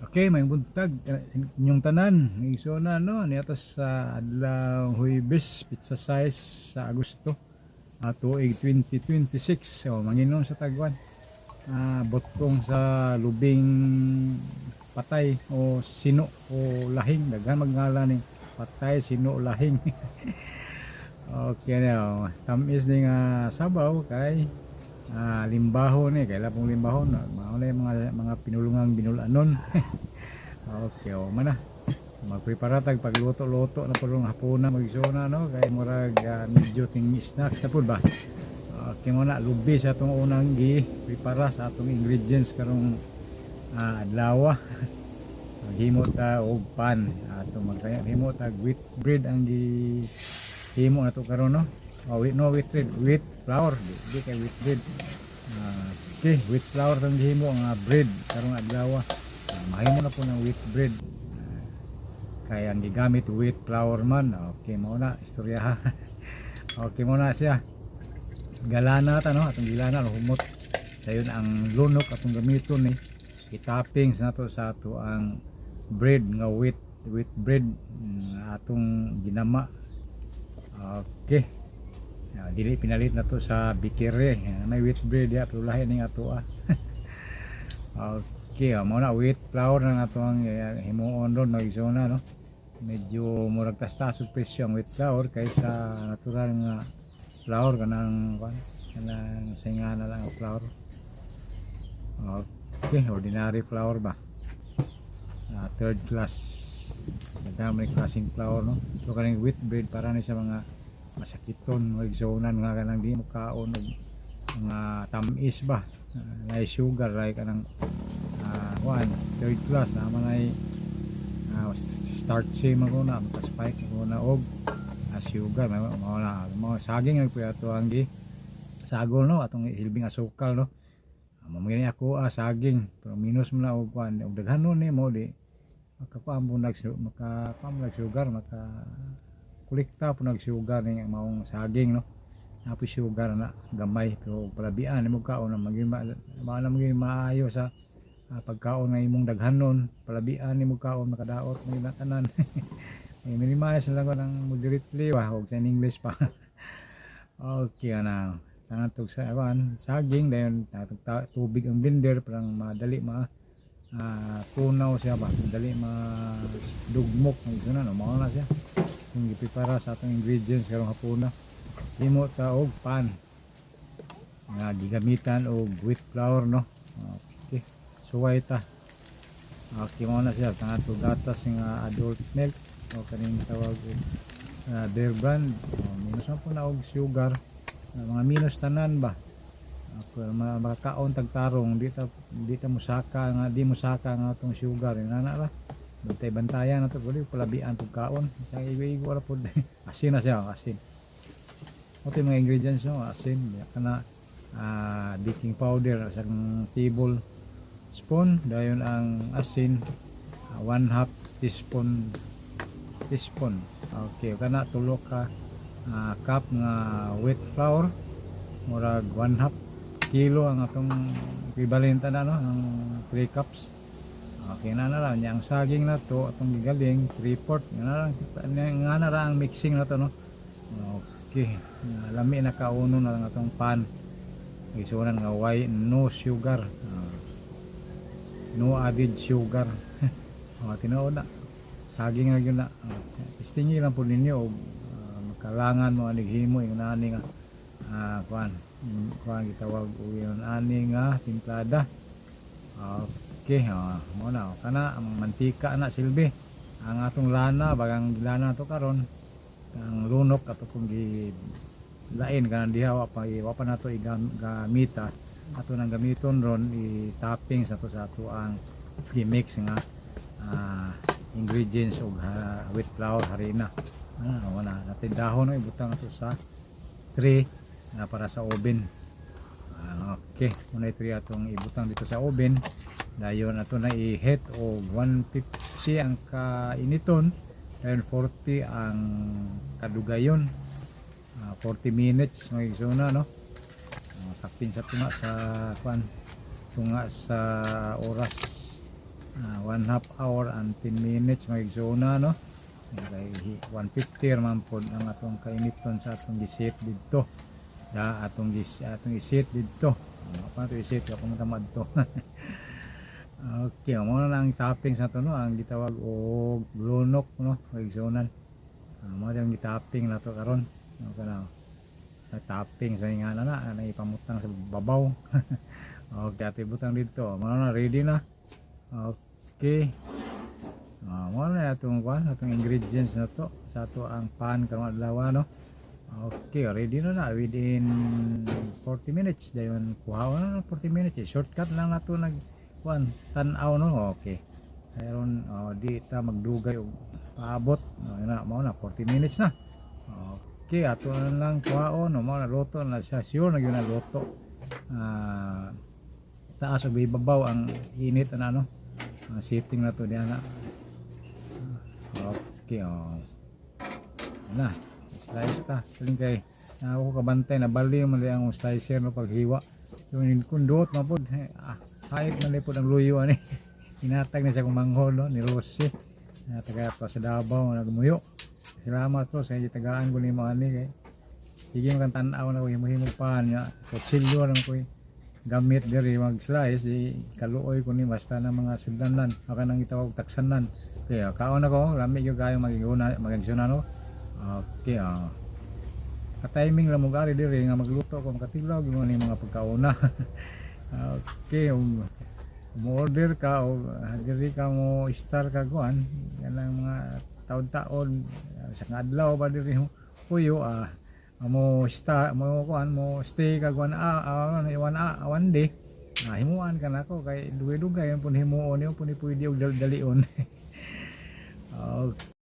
Okay, maayong buntag inyong tanan. Isona no niadto sa adlaw Huwebes, petsa 6 sa Agosto, tuig 2026. So manginom sa tag kuan. Botong sa lubing patay o sino o lahing, daghan magngalan ni patay, sino, lahing. Okay na, oh. Tamis ni nga sabaw kay limbaho ni kay lapong limbaho na mao na yung mga pinulungang binulanon. Okay, oh, mana. Magprepara tag pagluto-luto na pud hapuna, magsuna no, kay murag medyo ting snacks na pud ba. Okay mo na lubi sa atong unang gi prepara sa atong ingredients karong adlaw. Maghimo ta og pan atong maghimo ta wheat bread ang gi himo nato karon no. Oh, wheat, no, wheat bread, wheat flour, di kay wheat bread. Okay, wheat flour tong gihimo nga bread karong adlaw. Mahimo na po ng wheat bread. Kaya ang gigamit wheat flour man. Okay mo na istorya ha. Okay mo na siya. Galana ta no, atong gilana no humot. Dayon ang lunok atong gamiton ni i-toppings nato sa ato ang bread nga wheat wheat bread atong ginama. Okay. Dili pinalit na to sa bakery. May wheat bread ya pero lahi ning ato ah. Okay, mao na wheat flour na ato ang himuon ron, magsona no. Medyo murag tas-tas og presyo ang wheat flour kaysa natural nga flour, kanang kuan, kanang singa na lang ang flour. Okay, ordinary flour ba? Third class. Dami ni klaseng flour no. So kaning wheat bread para ni sa mga masakiton, magsunan nga kanang di mo kaon og mga tamis ba. Na sugar like kanang kuan, third class na man ay starchy man ko na maka-spike ko na og sugar mao na mga saging ay ato ang gi sagol no, atong hilbing asukal no. Mao ni ako saging pero minus mo na og kuan og daghan no ni mo di makakuan mo nag makakuan mo nag sugar, maka kolekta po nag sugar ni maong saging no. Napoy sugar na gamay pero palabian nimo kaon na maging ma na maging maayo sa pagkaon nga imong daghanon, palabian nimo kaon, makadaot mo na tanan. Eh, minimize lang ko ng moderately ba og sa in English pa. Okay na tangatog sa kuan saging, dayon tatog tubig ang blender parang madali ma tunaw siya ba, madali ma dugmok ang na no. Mao na siya kung giprepara sa atong ingredients karong hapuna. Himo ta og pan nga gigamitan og wheat flour no. Okay, suway ta. Okay mo na siya tangatog gatas nga adult milk o kaning tawag og Bear Brand. O, minus na po na og sugar. Mga minus tanan ba. Ako makakaon tagtarong, di ta musaka nga di musaka nga atong sugar nana ra. Bantay bantayan na to pud, palabian tug kaon sa igo-igo ra pud. Asin na siya, asin. Ito yung mga ingredients no, asin kana, baking powder sa table spoon, dayon ang asin 1/2 teaspoon teaspoon. Okay, kana tulo ka cup nga wheat flour, murag 1/2 kilo ang atong equivalent na no, ang 3 cups. Okay na na lang. Ang saging na to atong gigaling 3/4 nga na lang, nga na ra ang mixing na to no. Okay, lami na kauno na lang atong pan. Isunan nga why no sugar. No added sugar. Oh, tinuod na. Saging na gyud na. Testingi lang po ninyo og makalangan mo anig himo yung ani nga kuan kuan gitawag og yung ani nga timplada. Okay, mo na kana ang mantika na silbi. Ang atong lana, bagang lana to karon ang lunok ato kung gi lain kanang diha wa pa nato igamita, ato nang gamiton ron i-topping sa to sa ato ang gi-mix nga ingredients og wheat flour, harina. Wala natin dahon no, ibutang ato sa tray na para sa oven. Okay, muna tray atong ibutang dito sa oven, dayon ato na i-heat og 150 ang kainiton, dayon 40 ang kadugayon. 40 minutes mga igsuna no. Kapin sa tunga sa kuan, tunga sa oras. 1.5 hour and 10 minutes, mga igsoona, no? Kay 150 man pod ang atong kainiton sa atong giset didto. Da atong iset didto. Ano pa ato iset ka pumunta madto. Okay, mao na ang toppings nato, no, ang gitawag og lunok, no, mga igsuonan. Mao ang gitopping nato karon. No kana sa topping sa nga na na na ipamutang sa babaw. Okay, ate butang dito. Mao na, ready na. Okay. Mao na atong kuan, atong ingredients na to sa ato ang pan karong adlaw, no. Okay, ready na na within 40 minutes. Dayon kuha na 40 minutes. Eh, shortcut lang nato nag kuan tan-aw, no. Okay. Karon, oh, di ta magdugay og paabot. No, yun na, mao na 40 minutes na. Okay, ato na lang kuhaon, no, mao na, luto na siya. Sure na gyud na luto. Taas og ibabaw ang init na, ano. Ang setting na to diyan na. Okay, oh. Na, slice ta. Kaling kay na ako kabantay na bali man ang slicer, no, paghiwa. Yung kundot man pod, eh, hayop man pod ang luyo ani. Hinatag na siya kung manghol, no, ni Rosie. Na taga pa sa Davao nagmuyo. Salamat to sa tagaan ko nimo ani kay sige man tan-aw na ko himo-himo pa niya. Kutsilyo lang ko gamit diri mag slice, di kaluoy ko ni basta na mga sudlanan maka nang gitawag taksanan. Kaya kaon ako, lami gyud kayo magiguna magigsuna, no. Okay, ah. Ka-timing lang mo gari diri nga magluto ko, makatilaw gyud ni mga pagkauna. Okay, mo order ka o diri ka mo star ka kuan kanang mga taon-taon sa adlaw ba diri puyo, mo star mo kuan mo stay ka kuan, 1 day, himuan ka nako kay dugay-dugay ang pun himuon niyo pun pwede og dalion. Okay.